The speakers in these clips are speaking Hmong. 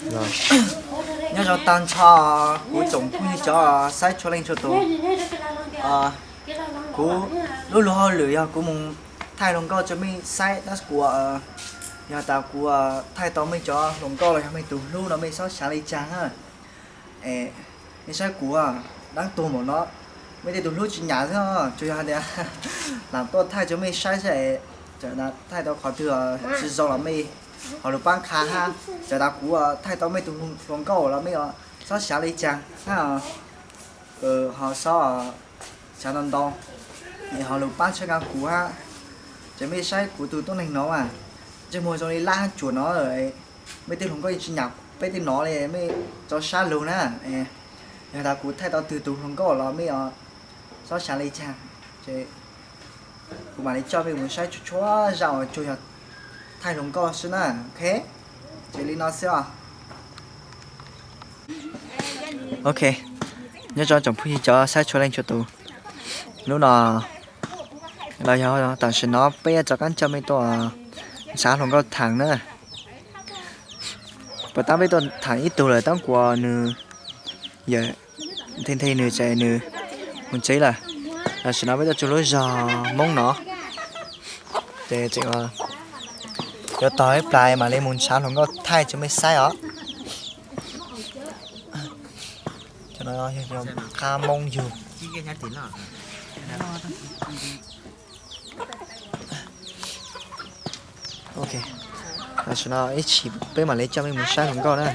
Nyob zoo tag nrho kuv tsoom phooj ywg cov saib txhua leej txhua tus. Kuv lub luag hauj lwm yog kuv mus thaij hluas nkauj rau mej saib tab sis kuv, yog tas kuv thaij tau mej cov hluas nkauj los yog mej tus hlub no mej txhob xav li cas na. Es mej saib kuv dab tuag npaum no, mej tej tus hlub tsis nyam xwb, tsuas yog hais tias lam tuaj thaij rau mej saib xwb es txawm thaij tau qhov twg tsis zoo los mej ho lug pab qha hab. Txawm tas kuv thaij tau mej tus hluas nkauj los mej txhob xav li cas hab, ho txhob xav ntau ntau, es ho lug pab txhawb nqa kuv hab. Ces mej saib kuv tus tuab neeg no mas ntsej muag zoo li lab hab tsuam no, mej tej hluas nkauj yeej tsis nyam peb tej no li, mej tso sab lug na. Yog tas kuv thaij tau twg tus hluas nkauj los mej txhob xav li cas, ces kuv mam li coj mej mus saib txhua txhua zaj uas tsuas yog thaij hluas nkauj xwb na. Ok, ces li no xwb os. Ok, nyob zoo tsoom phooj ywg cov saib txhua leej txhua tus. Hnub no los yog tam sim no peb yuav rov qab coj mej tuaj nrhav hluas nkauj tham na. Puas tab peb tuaj tham ib tug lawm tab kuas nws yawm nthe nthe nws ces nws mus tsev lawm. Tam sim no peb tuaj txug lub zog Hmoob no, ces tseem yuav tog ib plag mam li mus nrhav hluas nkauj thaij rau mej saib os. Qab Hmoob yug. Ok, tam sim no ib chim peb mam li coj mej mus saib hluas nkauj na.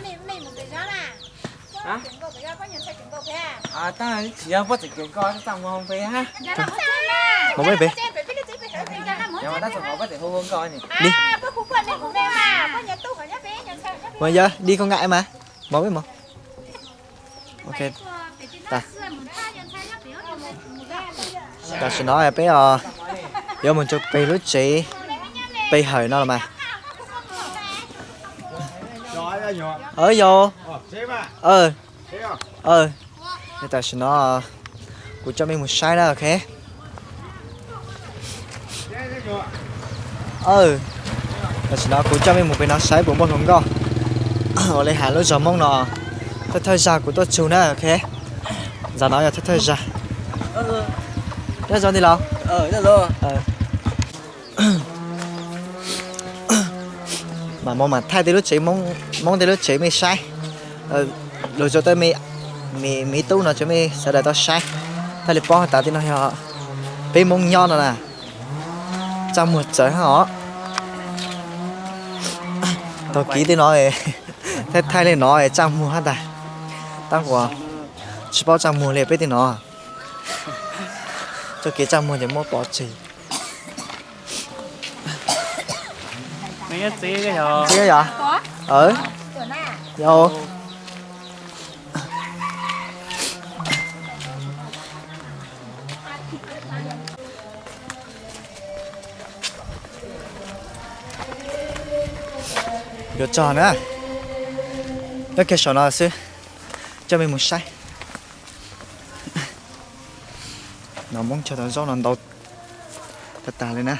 Mus peb pem. Li, mus yog li koj nqa mas, mus peb mus. Ok, tam sim no peb yuav mus rau peg lub tsev, peg hawm no los mas. Yog, tam sim no kuv coj mej mus saib na, ok. Tam sim no kuv coj mej mus peg no saib puas muaj hluas nkauj. Ua li hais lub zog Hmoob no thawj thawj zag kuv tuaj txug na, ok. Zag no yog thawj thawj zag. Nyob zoo tij laug. Mam mus mam thaij tej lub tsev Hmoob, tej lub tsev mej saib. Lug rau tej me, me tub no rau mej sawv daws tau saib, thiaj li paub has tas tej no yog peb Hmoob nyob no na. Tsaj muag txawv hab os. Tag kis tej no thaij thaij li no tsaj muag hab tas. Tab kuas tsis paub tsaj muag li peb tej no. Txoj kev tsaj muag ces muab pov tseg. Yog, yog. Yuav txog na, nyob kiag saum no xwb, coj mej mus saib. No Hmoob chaw tau zaub no ntau tag tag li na.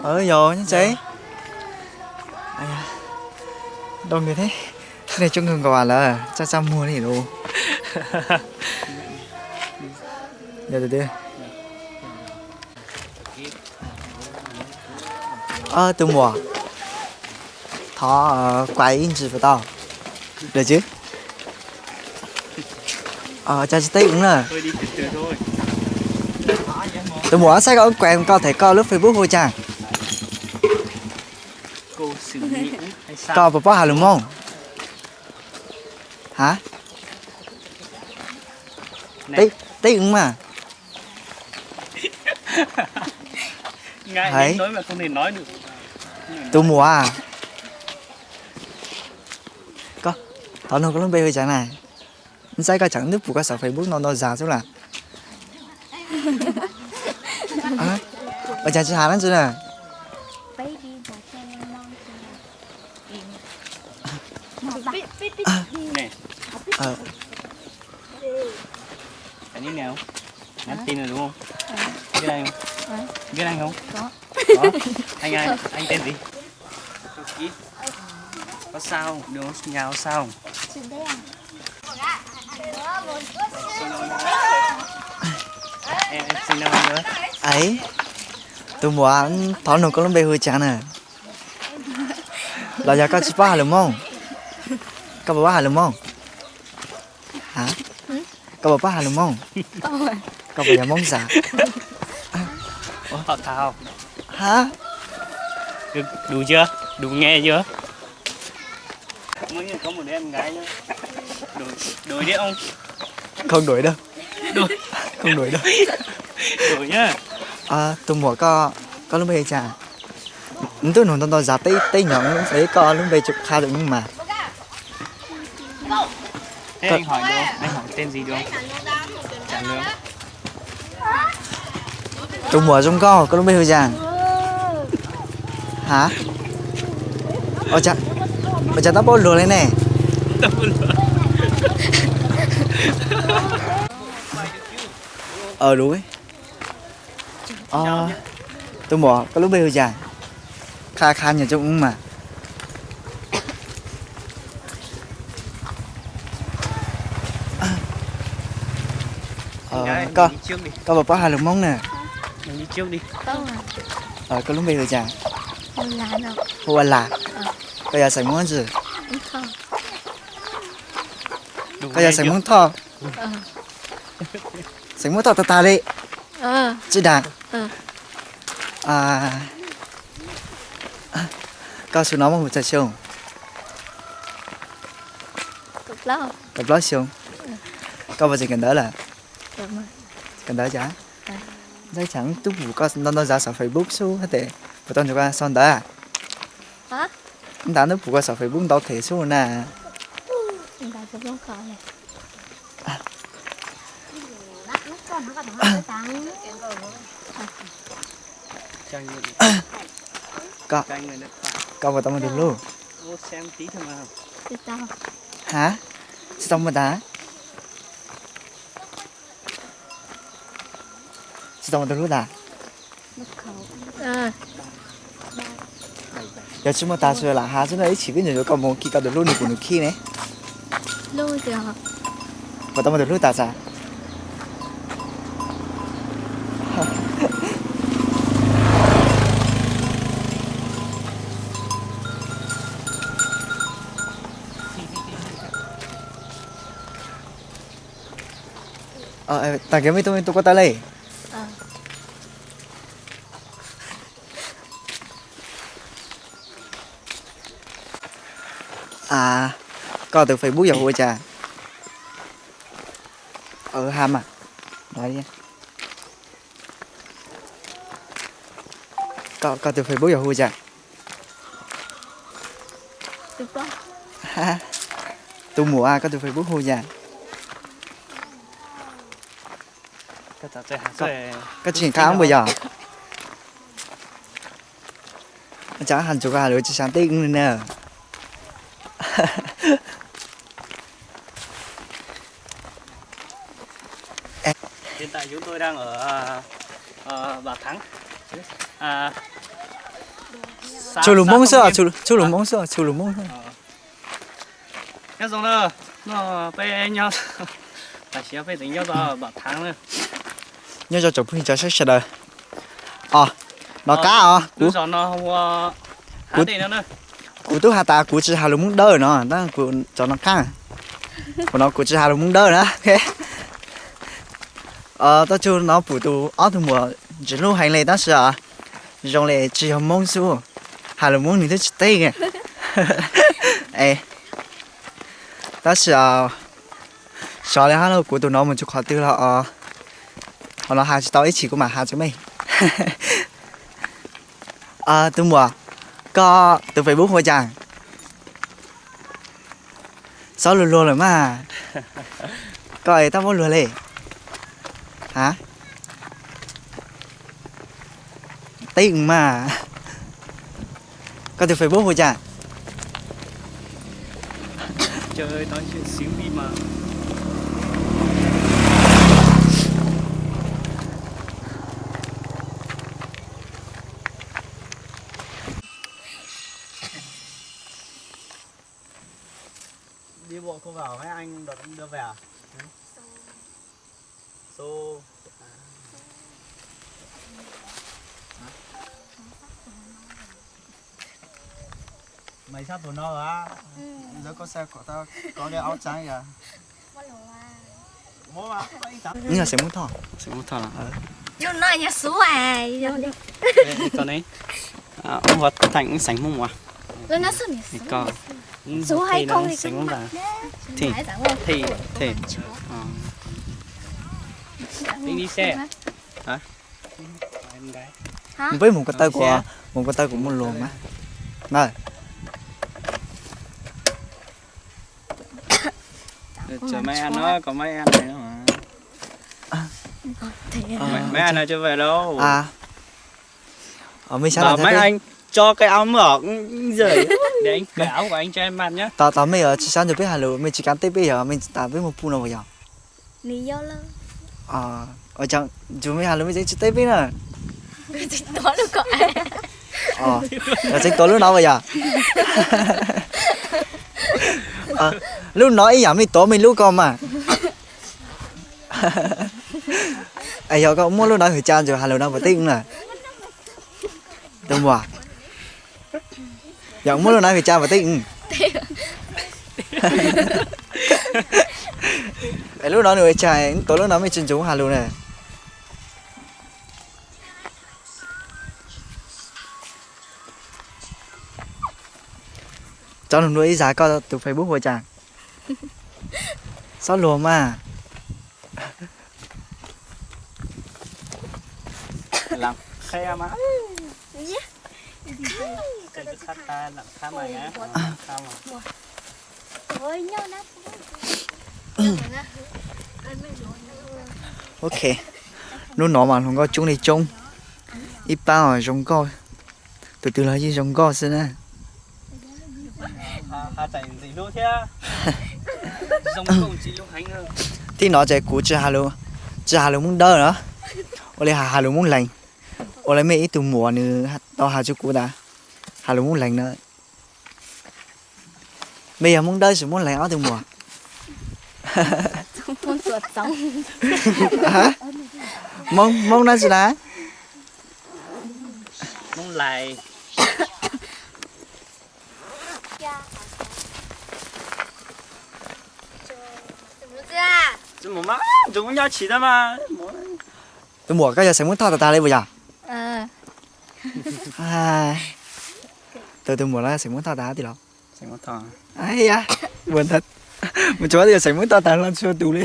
Yog nyob tsev. Doo nws thiab, nej coob kawg nkaus lawm, tsaj tsaj muag li lauj. Yog tias, tus muam, thov quà ib ntsis puas tau? Được chứ? Cho tsis teb ub na. Tus muam, saib koj ub quà koj them koj lub Facebook hu cas? Koj puas paub has lus Hmoob? Hả? Teb ub mas. Hais, tus muam, thov nug koj lub npe hu cas na. Saib koj tseem twb pum koj saum Facebook no ntau zag xwb lawm. Ua cas tsis has dab tsi na? Nhắn tin rồi đúng không? Biết anh không? Biết anh không? Có. Có. Anh ai? Anh tên gì? Sao, đường nhà sao? Ai, tus muam, thov nug koj lub npe hu cas na? Los yog koj tsis paub hais lus Hmoob? Koj puas paub hais lus Hmoob? Hais, koj puas paub hais lus Hmoob? Koj puas yog Hmoob xav? Hais, đủ chưa? Đủ nghe chưa? Không đuổi đâu. Không đuổi đâu. Đuổi nhá. Tus muam, koj, koj lub npe hu cas? Nws twb nug ntau ntau zaj teb, teb nyob, koj lub npe tsis qha rau mas. Thế anh hỏi được, anh hỏi tên gì được? Trả lời. Tus muam zoo nkauj, koj lub npe hu cas? Hais, ua cas tau paub luag li ne? Aw, tus muam, koj lub npe hu cas? Qha qha nyuam tsoom mas. Koj, koj puas paub hais lus Hmoob na? Koj lub npe hu cas? Hu ua Las. Koj yog xeem Hmoob tsi? Koj yog xeem Hmoob Thoj? Xeem Hmoob Thoj tag tag li. Tsis dag. Koj xub no muaj mus txog xyoo? Kaum plaub xyoo. Koj puas tseem kawm ntawv lawm? Kawm ntawv cas? Ntxaib Chav twb pum koj ntau ntau zaj saum Facebook xwb tes puas tau nrog koj sau ntawv? Ntawd twb pum koj saum Facebook ntau them xwb na. Koj, koj puas tau muaj tus hlub? Hais, tsis tau muaj tas? Tsis tau muaj tus hlub tas? Yog tsis muaj tas tsis lam has xwb na, ib chim peb nrog koj mus khi koj tus hlub nws kuv nws khi ne. Puas tau muaj tus hlub tas txav? Tag kis mej tuaj, mej tuaj kuaj tau le. Koj tus Facebook yog hu ua cas? Ha mas, koj tus Facebook yog hu ua cas? Tus muam, koj tus Facebook hu cas? Koj tsis qha npaum yog? Ua cas has ntsuav koj has lus tsis xav teb li na? Tshua lus Hmoob xwb, tshua lus Hmoob xwb, tshua lus Hmoob xwb. Nyob zoo na, no peb nyob, tam sim no peb tseem nyob rau Npam Thaav na. Nyob zoo tsoom phooj ywg tsoom saib sawv daws. Os, nov qab os, kuv, kuv twb has tas kuv tsis has lus Hmoob dawb no, tab kuv tso nov qab. Kuv no kuv tsis has lus Hmoob dawb na. Tab sis no pum tus ob tug muam ntxim hlub heev li tab sis zoo li tsis yog Hmoob xwb, has lus Hmoob nws twb tsis teb. Tab sis xyov li hab, kuv tus no mus txug qhov twg los, qhov no has tsis tau ib chim kuv mam has rau mej. Tus muam, koj tus Facebook hu ua cas? Xob luag luag lawm mas. Koj es tab paub luag li. Ha? Teb mas. Koj tus Facebook hu cas? Đi bộ không vào mấy anh đ- đưa về à? Số Mày sắp tụi nó rồi á. Giờ có sao có tao có cái áo trắng kìa. Ntawm no xeem Hmoob Thoj. Xeem Hmoob Thoj los. Ub, ho teem xeem Hmoob mas. Xeem Hmoob. Peb mus ko taw kuv, mus ko taw kuv muaj lus mas. Na. Mej sab, tos mej yuav tsis sab ntawd peb has lus, mej tsis kav teb peb yog mej tas peb mus pub no puas yog? Ua cas ntsuag mej has lus mej tseem tsis teb peb na? Yog tseem tuav lub no puas yog? Lub no ib yam mej tuav mej lub ko mas. Es yog koj muab lub no hwm cas ntsuag has lus no puas teb na? Tus muam, yog muab lub no hwm cas puas teb? Es lub no nws ua cas tuav lub no mej tsis ntsuag has lus na? Tso nug dua ib zag koj tus Facebook ua cas? Xob luag mas. Ok, hnub no mas hluas nkauj coob li coob, ib pab zoo nkauj, tus twg los yeej zoo nkauj xwb na. Thib no ces kuv tsis has lus Hmoob Dawb na, ua li has has lus Hmoob Lees. Ua li mej ib tug muam nws tau has rau kuv tas has lus Hmoob Lees na. Mej yog Hmoob Dawb tsis Hmoob Lees ob tug muam? Hmoob, Hmoob dab tsi na? Tus muam koj yog xeem Hmoob Thoj tag tag li puas yog? Tus, tus muam no xeem Hmoob Thoj tag tij laug. Mus tsuav xeem Hmoob Thoj tag los txhua tus li.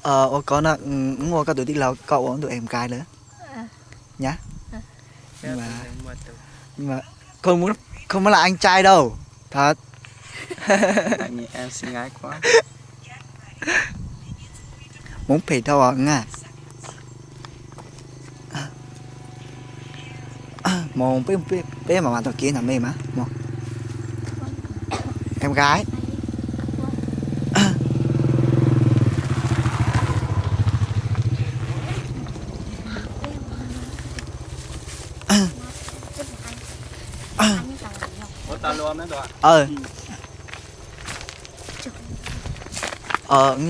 Ua koj no, ua koj tus tij laug koj ua tus em gái lawm. Nhá. Nhưng mà không muốn là anh trai đâu. Thật. Hmoob phem dhau nga. Mus peb, peb mam mam tau kev ntawm mej mas mus. Em gái.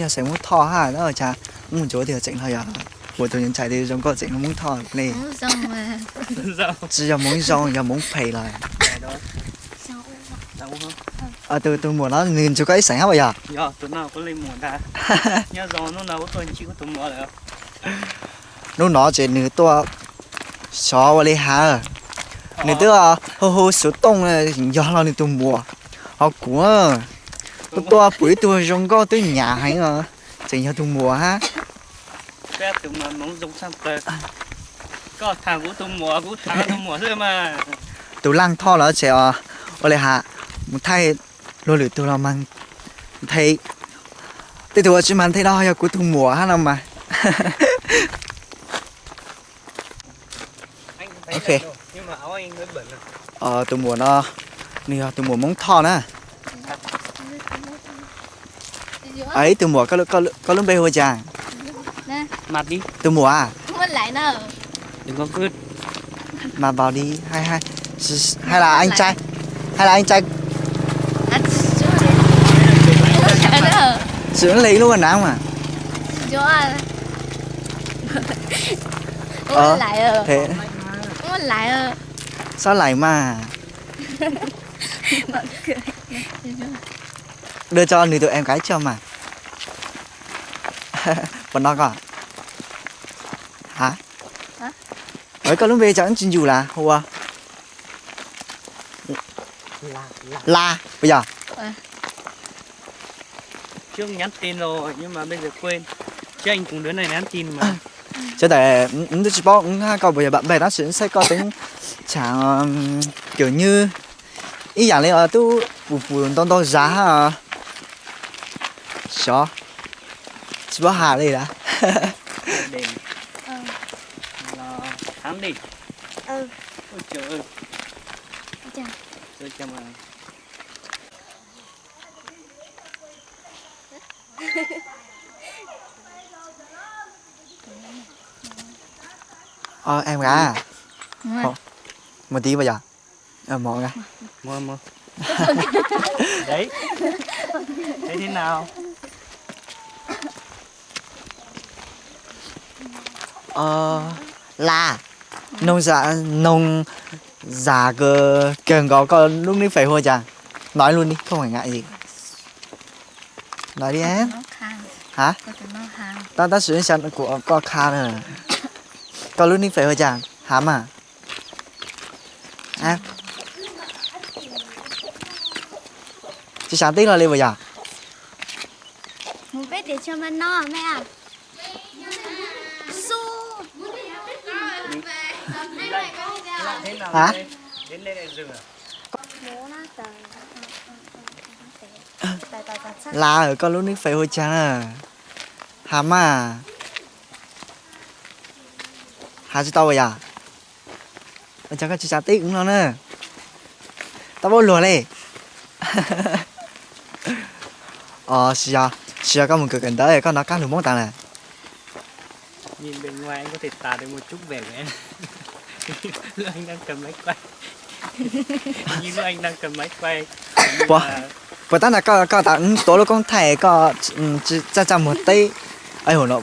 Yog xeem Hmoob Thoj hab, ua cas mus ntsuav tias tseem hlo yog kuv tus ntxhais twg zoo nkauj tseem hlo Hmoob Thoj li. Tsis yog Hmoob zoo, yog Hmoob phem lawm. Tus, tus muam no nws ntsuag koj ib xeem hab puas yog? Hnub no ces nws tuaj sov ua li has, nws twb hu hu xuv tooj yog los nws tus muam, ho kuv tuaj pom ib tug zoo nkauj twb nyam heev os, tseem yog tus muam hab. Tus Laj Thoj los ces ua li has, mus thaij luag lwm tug los mas nthe, tej tug ua tsis mas nthe no yog kuv tus muam hab no mas. Ok. Tus muam no nws yog tus muam Hmoob Thoj na. Ib tug muam, koj lub npe hu ua cas? Tus muam a? Mà vào đi, hay, hay, hay là anh trai, hay là anh trai. Chỉ lấy luôn nắng mà. Ờ, thế. Sao lại mà. Đưa cho nửa tụi em cái cho mà. Bọn nó coi. Hả? Ơi, koj lub npe cas tsis yus las hua? La, puas yog? Trước nhắn tin rồi nhưng mà bây giờ quên. Chứ anh cũng đứa này nhắn tin mà. Sawv daws, wb twb tsis paub wb hab koj puas yog bạn bè tab sis wb saib koj teeb tshav, kiểu như ib yam li twb pus pus ntau ntau zag hab. Xyov, tsis paub has li lawm. Ờ, em gái à? Ủa, một tí bây giờ. Ờ, một cái. Mua, mua. Đấy. Thấy thế nào? Ờ, là nông gia, nông gia kơ kêu gọi có lúc nít phải hua chàng. Nói luôn đi, không phải ngại gì. Nói đi em. Hả? Tao, tao sử dụng sẵn của con kha nè. Có lúc nít phải hua chàng. Hả mà? Tsis xav tib lo li puas yog? Hả? Las, koj lub nick Face hu caag na? Has mas. Has tsis tau yog? Ua cas koj tsis xav tib wb no na? Tau paub luag li. Os, tsis yog, tsis yog koj mus kawm kawm ntawv koj hnov kab lus Hmoob tas lawm. Nhìn bề ngoài anh có thể tả được một chút vẻ Anh đang cầm máy quay. Nhìn anh đang cầm máy quay. Puas, puas tab ntawd koj, koj tas tuav lub koob thaij koj tsa tsa muag teb.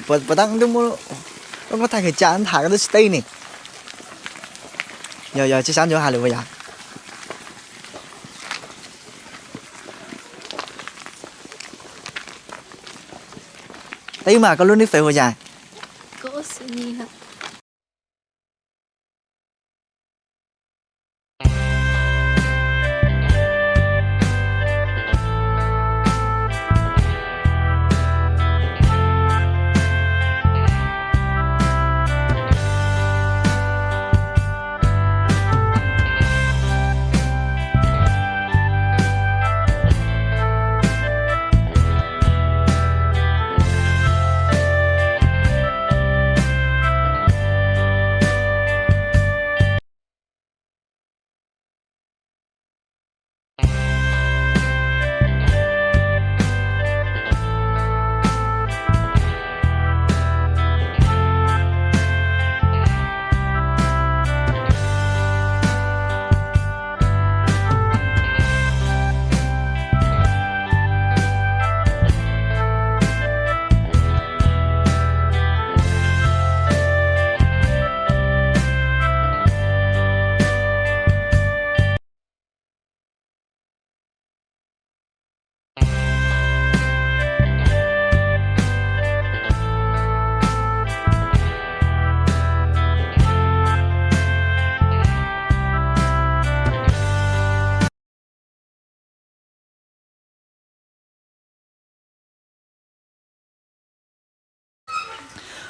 Puas tab muab lub koob thaij kws tsa tham koj twb tsis teb ne. Yog, yog tsis xav ncuav has lus puas yog? Teb mas koj lub nick Face hu cas?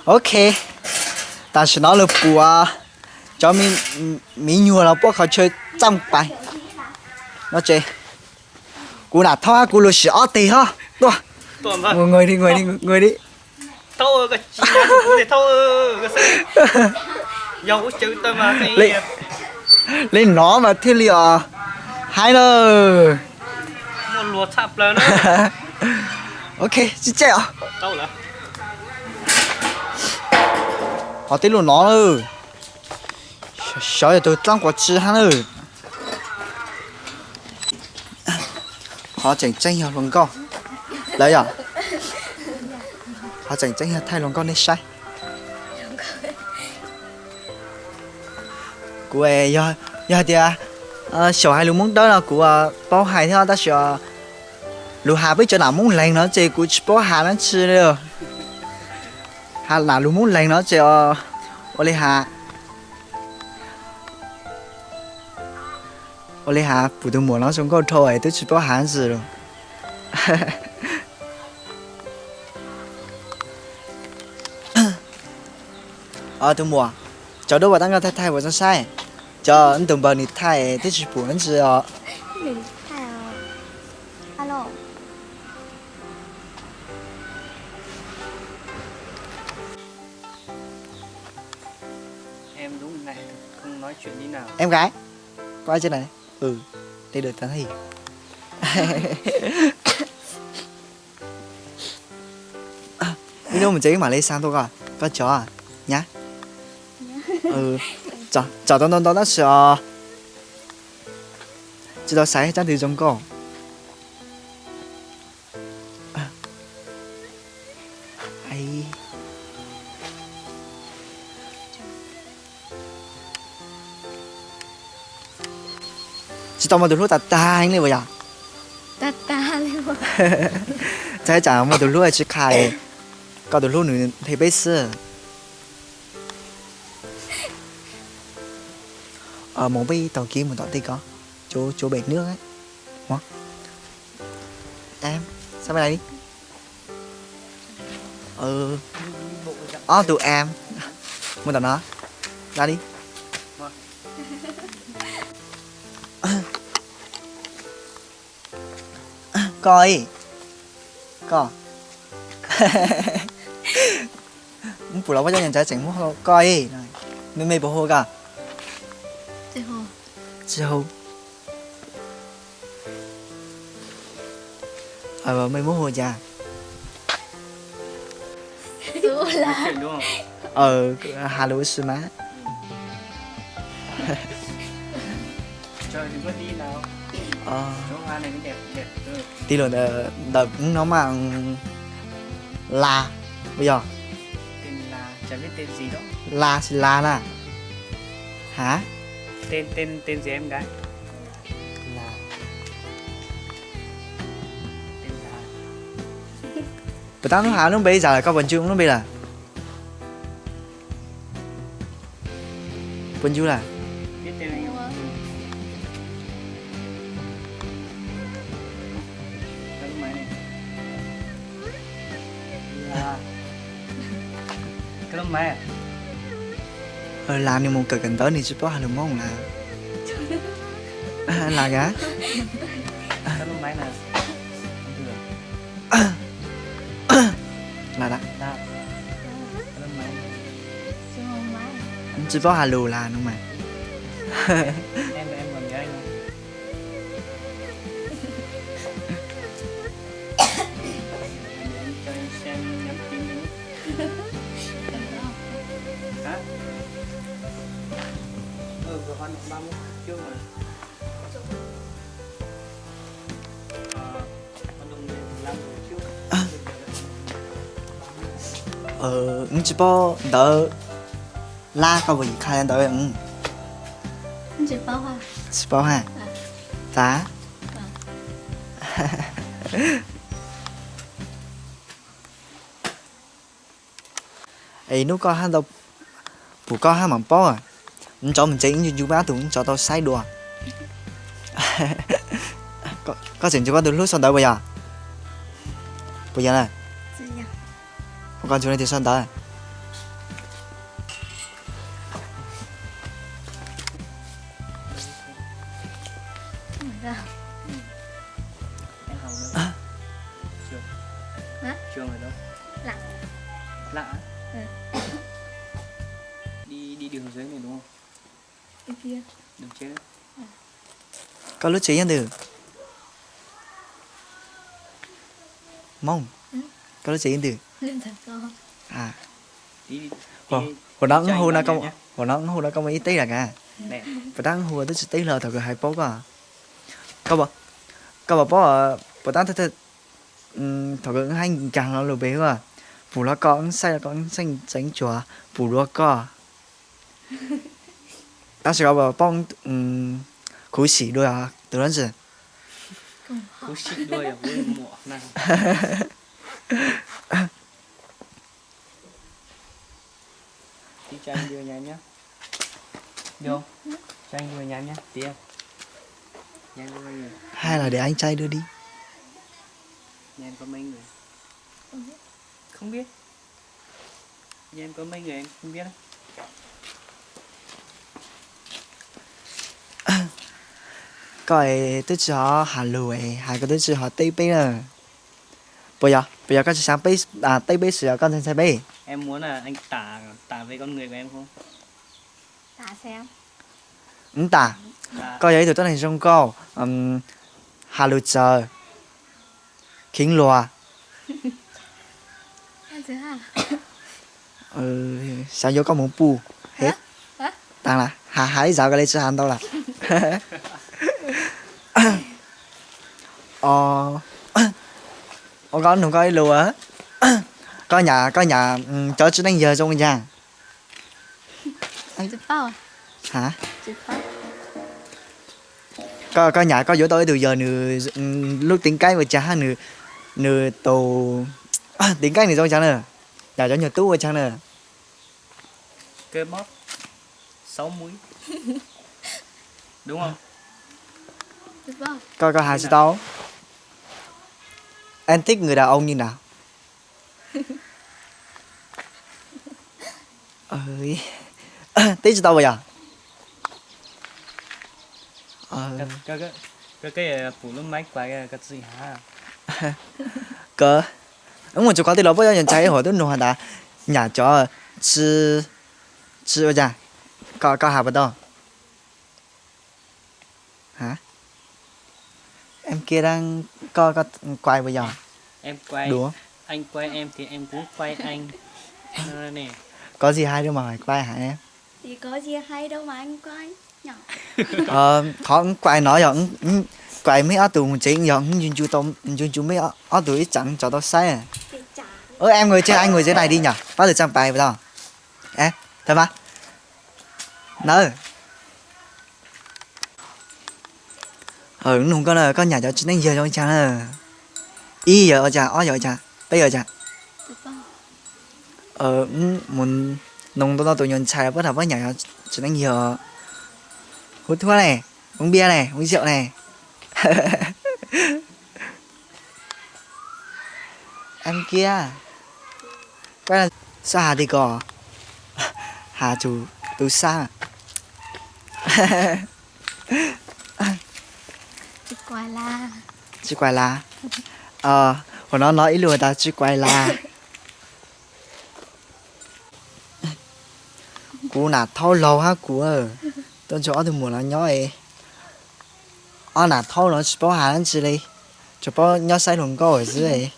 Ok, tam sim no lawv puas cov miv nyuag los puab qhov chaw txaj pais no tses. Kuv nam thaub hab kuv lug sim ob teg hab tuaj. Ua li, ua li, ua li. Li no mas thiaj li os haib na. Ok, tsis tseg os. Ho tib lub no lawm. Xyov yog tus dlaab quas tsi hab na. Qhov tseem ceeb yog hluas nkauj lawm yom. Qhov tseem ceeb yog thaij hluas nkauj nej saib. Kuv, yog hais tias xyaum hais lus Hmoob Dawb no kuv paub hais thiab tab sis lus has peb cov nam Hmoob Leeg no ces kuv tsis paub has dab tsi li. Has nam lus Hmoob Leeg no ces ua li has, ua li has pum tus muam no zoo nkauj dhau es twb tsis paub has dab tsi lawm. Tus muam, cov duab puas tab koj thaij thaij puas txaus saib? Cov tus npawg nws thaij twb tsis pum dab tsi os. Em gái, có ai trên này? Ừ, đi được tao thấy. Ib hnub mus tsev wb mam li xa tuaj koj, koj cov nyab. Tsom tau ntau ntau tab sis tsis tau xaiv tsab twg zoo nkauj. Tsis tau muaj tus hlub tag tag li puas yog? Txhais tsam muaj tus hlub tsis qha, koj tus hlub nws nthe peb xwb. Mus peb taug kev mus tom tej ko, chuv bem nwb. Sao mày lại đi? Ob tug em mus tom no, ra đi. Koj, koj, muab pum los muab cov niag ntawd tseem muab hu koj, me me puas hu koj? Tsis hu. Mej muab hu cas? Has lus ua si mas. Tis lus ntawm no mas la, puas yog? La, la na. Hả? Puas tab hnub has lub npe ib zag lawm, koj puas ncu lub npe lawm? Puas ncu lawm? Las nws mus kawm kawm ntawv nws tsis paub has lus Hmoob las. Las ka. Las, tsis paub has lus las no mas. Wb tsis paub ntawv lab, koj puas yeem qha ntawv? Tsis paub ha. Tas. Es hnub koj hab ntau, pum koj hab mam paub. Wb tsov mus tsev, wb ncu ncu peb ob tug, wb tsov tau saib dua. Koj tseem ncu koj tus hlub sau ntawv puas yog? Puas yog na? Koj ncu leej twg sau ntawv? Koj lub tsev yog twg? Hmoob, koj lub tsev yog twg? Hua no, hua no koj muaj ib teb lawm ka. Puas tab hu twb tsis teb los thaum kawg hais paub koj. Koj puas paub puas tab thaum kawg wb hais nkaag lo lus pem hub, pum luag koj, wb saib koj, wb xeeb tseeb tsuas pum luag koj. Tab sis koj puas paub khuv xim dua tus dab tsi? Hay là để anh trai đưa đi. Koj twb tsis ho has lus, hais koj twb tsis ho teb peb na. Puas yog, puas yog koj tsis xav teb peb, tsis yog koj ntshai ntshai peb? Wb tas, koj yog ib tug tuab neeg zoo nkauj, has lus txawv, khiv luag. Xav yuav koj mus puj. Hais, hais ib zaug koj li tsis has ntau lawm. Ua koj nug koj ib lus, koj nyam, koj nyam cov tsev neeg yawg zoo li cas? Koj nyam koj yuav tau ib tug yawg nws lub tính cách ua cas hab, nws tus tính cách nws zoo li cas na? Nyam cov nyuag tub ua cas na? Koj, koj has tsis tau. Em thích người đàn ông như nào? Teb tsis tau puas yog? Koj, wb mus tsuas qhov twg los puab nyob ntshai ib huam tub nug has tas nyam cov tsi, tsi ua cas, koj has puas tau? Em kia dab, koj, koj quaj puas yog? Đùa. Có gì hay đâu mà phải quay hả em? Qhov wb quaj no yog wb quaj meb ob tug mus tsev, yog wb ncu ncu meb ob tug ib tsam tso tau saib. Ơ, em ngồi trên, anh ngồi dưới này đi nhỉ? Bác từ trang bài vào. Ê, thật mà. Nawb. Nug koj na, koj nyam cov tsev neeg yawg zoo li cas na? Ib yog ua cas, ob yog ua cas, peb yog ua cas? Mus nug tau tus nyuam ntxhais puab tham puab nyam cov tsev neeg yawg. Hút thuốc này, uống bia này, uống rượu này. Ăn kia. Sab has ti ko, has tug tub sab. Tsis kuais las. Huv no no ib lus tas tsis kuais las. Kuv nam thaub laug hab kuv tuaj nrug ob tug muam no nyob. Ob nam thaub no tsis paub has dab tsi li, tsuas paub nyob saib hluas nkauj xwb.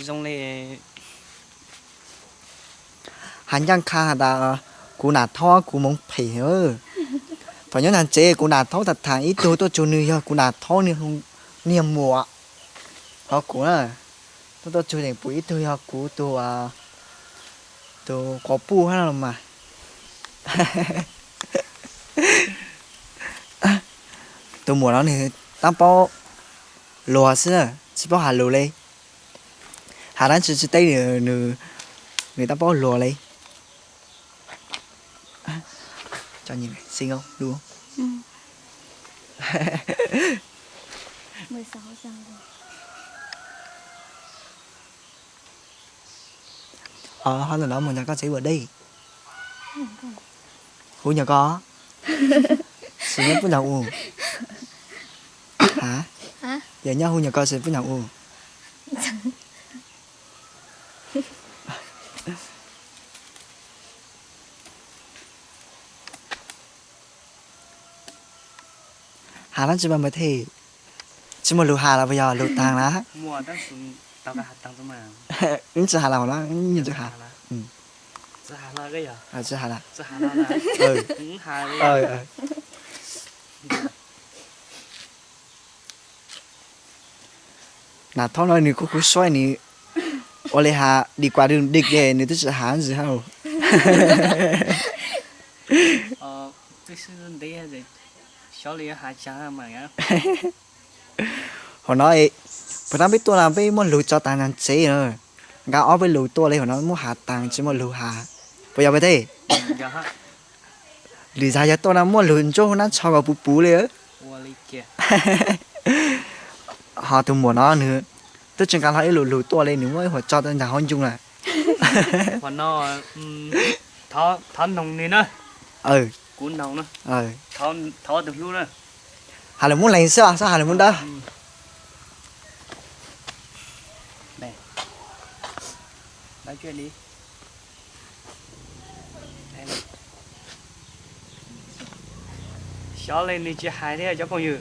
Zoo li has ncaj qha has tas kuv nam thaub kuv moov phem. Thaum nyob nag tsev kuv nam thaub tham tham ib tug tuaj tsuag nws yog kuv nam thaub niag muam. Ho kuv na, tuaj tuaj tsuag tseem pum ib tug yog kuv tus, tus quas puj hab los mas. Tus muam no nws tab paub luag xwb, tsis paub has lus li. Has dab tsi tsis teb, nws tab paub luag li. Ho ntawm no mus nrog koj tsev ua dej. Hu nyuam koj, tsis nyob pub ncaug u. Ha, yog nyob hu nyuam koj tsis pub ncaug u. Has dab tsi mas mas them, tsis muaj lus has los puas yog lus taag na? Wb tsis has los, wb tsis has. Tsis has lawm. Nam Thoj no nws kuj khuv suab nws ua li has đi qua đường địch nws twb tsis has ntxiv hab. Hauv no, puas tab peb tuaj no peb muaj lug tso taag nraag tsev na. Nqa ob peb lug tuaj li hauv no muab has taag tsis muaj lug has. Puas yog peb teb? Lwm zag yog tuaj no muaj lug ntsuab huv nab tsho kom puv puv li. Ho tus muam no nws twb tsis nqa hlo ib lug lug tuaj li, nws muab ib huam tso tau nraag hauv ncoo lawm. Thov noog nws na. Kuv noog na. Thov tus hlub na. Has lawm Moob Leeg xwb, txhob has lawm Moob Dawb. Xyov li nws tsis hais thiab cov phooj ywg.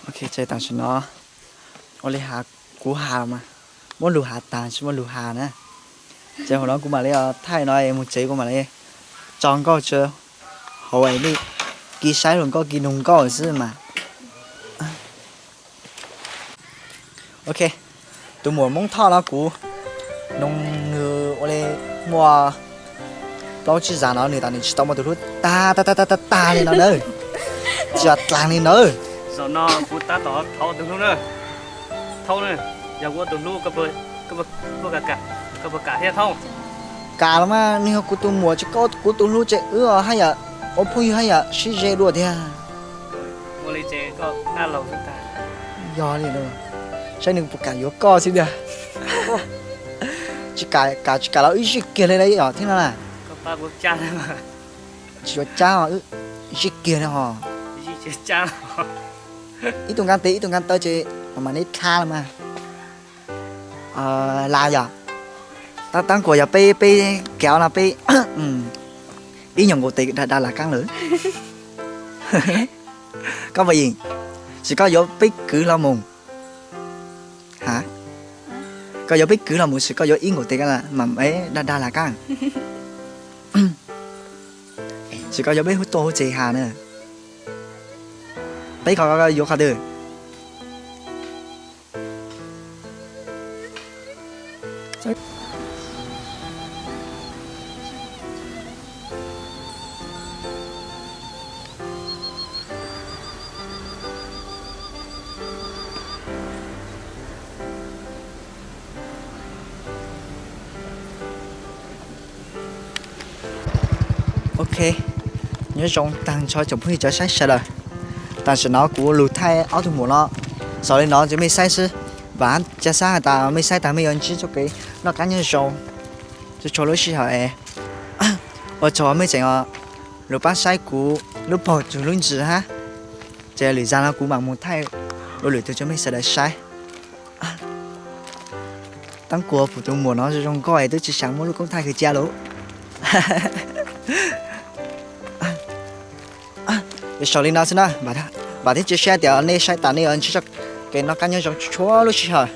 Ok, tam sim no ua li has, kuv has mas muab lug has taag tsis muaj lug has na. Ces hauv no kuv mam li thaij no es mus tsev kuv mam li tso nkauj tso hauv es nej kis saib hluas nkauj kis noog nkauj xwb mas. Ok, tus muam Moob Thoj no kuv noog nws ua li muaj plaub tsib zag no nws tas nws tsis tau muaj tus hlub tag tag tag tag tag li no na. Tsis yog dlaag li na. Zaum no kuv tab tom thov tus hlub na. Thaub na, yog kuv ua tus hlub, koj puas kam thiab Thaub? Kam los mas, nws yog kuv tus muam ces koj kuv tus hlub ces wb haj yam ua phooj ywg haj yam sib ze dua thiab. Yog li, saib nws puas kam yuav koj xwb tiag. Tsis kam, kam tsis kam los wb zij kiag li thiab no na. Tsis yuav cab, zij kiag li hos. Ib tug nqa tes ib tug nqa taw ces mam mam neb dlha los mas. Las yom, tab kuas yog peb, peb kav no peb ib nyuag nkaus tes da da las kaab lawm. Koj puas yeem? Tsis koj yuav peb kwv hlo mus. Ha? Koj yuav peb kwv hlo mus tsis koj yuav ib nkaus tes mam da da las kaab? Tsis koj yuav peb hub tuaj hub tsev has na. Peb qhov yuav qhov twg? Ok, nyob zoo taag nrho tsoom phooj ywg cov saib sawv daws. Tam sim no kuv lug thaij ob tug muam no xaus li no rau mej saib xwb. Vam ca xab has tas mej saib tas mej yuav ntsib txoj kev noj qab nyob zoo txhua txhua lub sij hawm es ua tsaug mej tseem lug pab saib kuv lub paug tug lub ntsws hab. Ces lwm zag no kuv mam mus thaij ua lwm tug rau mej sawv daws saib. Tab kuas kuv tus muam no zoo zoo nkauj es twb tsis xav muab lub koob thaij khaws cia lawm. Saus li no xwb na, vam thiab cia siab tias nej saib tas nej yuav ntsib txoj kev noj qab nyob zoo txhua lub sij hawm.